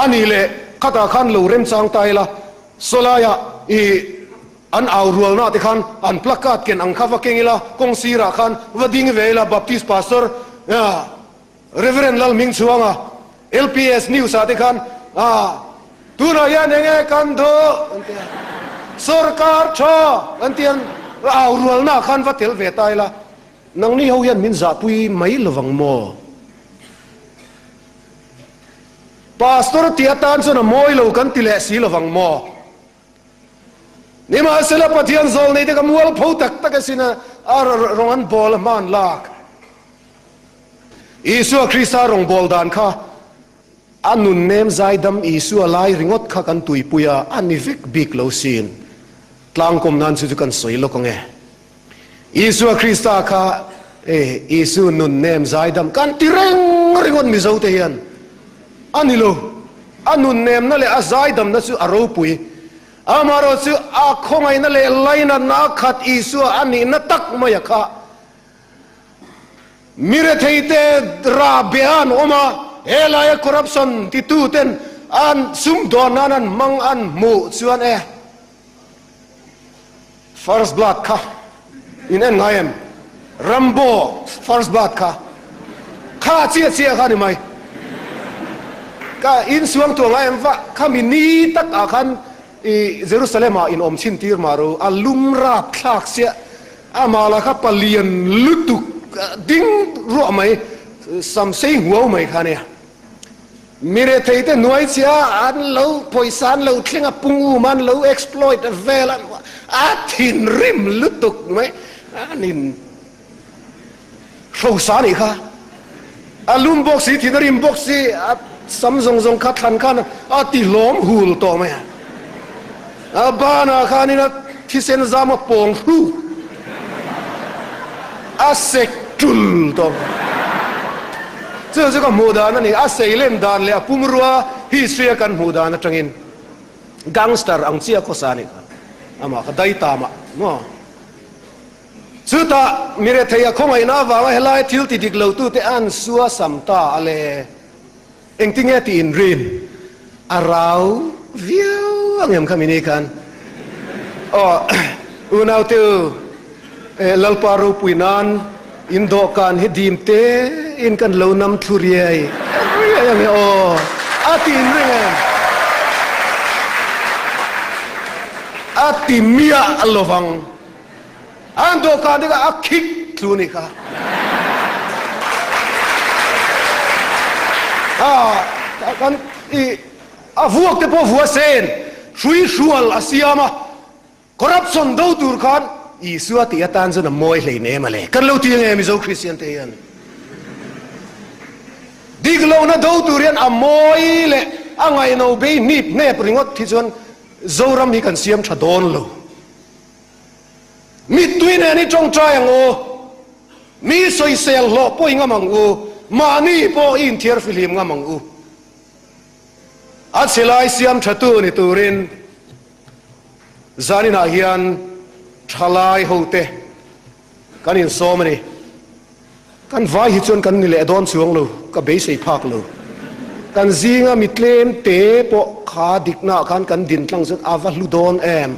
Anih leh khatah khan lo remchang ta ila, sawlaiah i an au rualna te khan an placard ken ang kha va keng ila, kawng sirah khan va ding ve ila, Baptist Pastor Reverend Lalhmingchhuanga LPS News ah te khan tunah hian eng nge kan duh an ti a, sawrkar tha an ti a, au rualna khan va tel ve ta ila, nangni ho hian min zahpui mai lovang maw? Pastor tih atan chuan a mawi lo kan ti leh si lovang maw? Nimahsela Pathian zawl nei te ka mual pho tak tak asin a, a rawng an bawl a hman lak. Isua Krista rawng bawl dan kha a nun nem zaidam Isua lai ringawt kha kan tuipui a, a ni vek bik lo sin. Tlangkawm nan chu chu kan sawi lawk ang e. Isua Krista kha e Isu nun nem zaidam kan ti reng ringawt Mizo te hian a ni lo. A nun nemna leh a zaidamna chu a ropui. Amaherawh chu a khawngaihna leh lainatna a khat Isua a nihna tak mai a kha. Mi retheite rah beh an awm a, helaia corruption tituten an sumdawn nan an hmang an hmuh chuan e. First blood kha in en ngai em? Rambo first blood kha kha chiah chiah kha ni mai. Ka in suang tuah ngai em va kha mi ni tak ah khan i Jerusalem ah in awm chhin tir mah ro a lum rap thlak siah a mah lah kha palian lutuk ding ruah mai sam sei huau mai kha nia. Mi retheite hnuai chia an lo pawisa an lo thleng a, pung um an lo exploit vel a, a thinrim lutuk mai an in hrosa anih kha. A lum bawk si, thin a rim bawk si, a sam zawng zawng kha thlan khan a ti hlawm hul tawh mai a. A banah khanin a thisen zam a pawng hruk a sek tul tawh mai. Chu chu ka hmuh dan a ni. A seilen dan leh a pumrua history a kan hmuh dan atangin gangster ang chiah khawsa a nih kha. Amah kha dai ta mah maw. Chutah mi rethei a khawngaihna avanga helai thil ti dik lotute an suasam ta a le. Engtinge tih in rin a rau viau ang em kha mini khan aw unaute u Lalpa ropui nan in dawhkan hi dim te in kan lo nam thlu riai riai ang e aw a ti in ring em a ti miah lovang. An dawhkan te kha a khik tlu nih kha. Kan i a vuak te pawh vua sen hrui hrual a siam a, corruption do tur khan Isua tih atan chuan a mawi hlein em a le. Kan lo ti ange Mizo Kristian te hian. Dik lohna do tur hian a mawi leh a ngaihno bei hnip hnep ringawt hi chuan Zoram hi kan siam tha dawn lo. Mittui nen i tawngtai ang u, mi sawisel hlawh pawh i ngam ang u, mahni pawh i inthiar fihlim ngam ang u. A chhe lai siam thatu ni turin zaninah hian thalai hote kan insawm a ni. Kan vai hi chuan kan ni leh dawn chuang lo, ka beisei phak lo. Kan zinga mi tlem te pawh kha diknaah khan kan din tlang chuan a va hlu dawn em?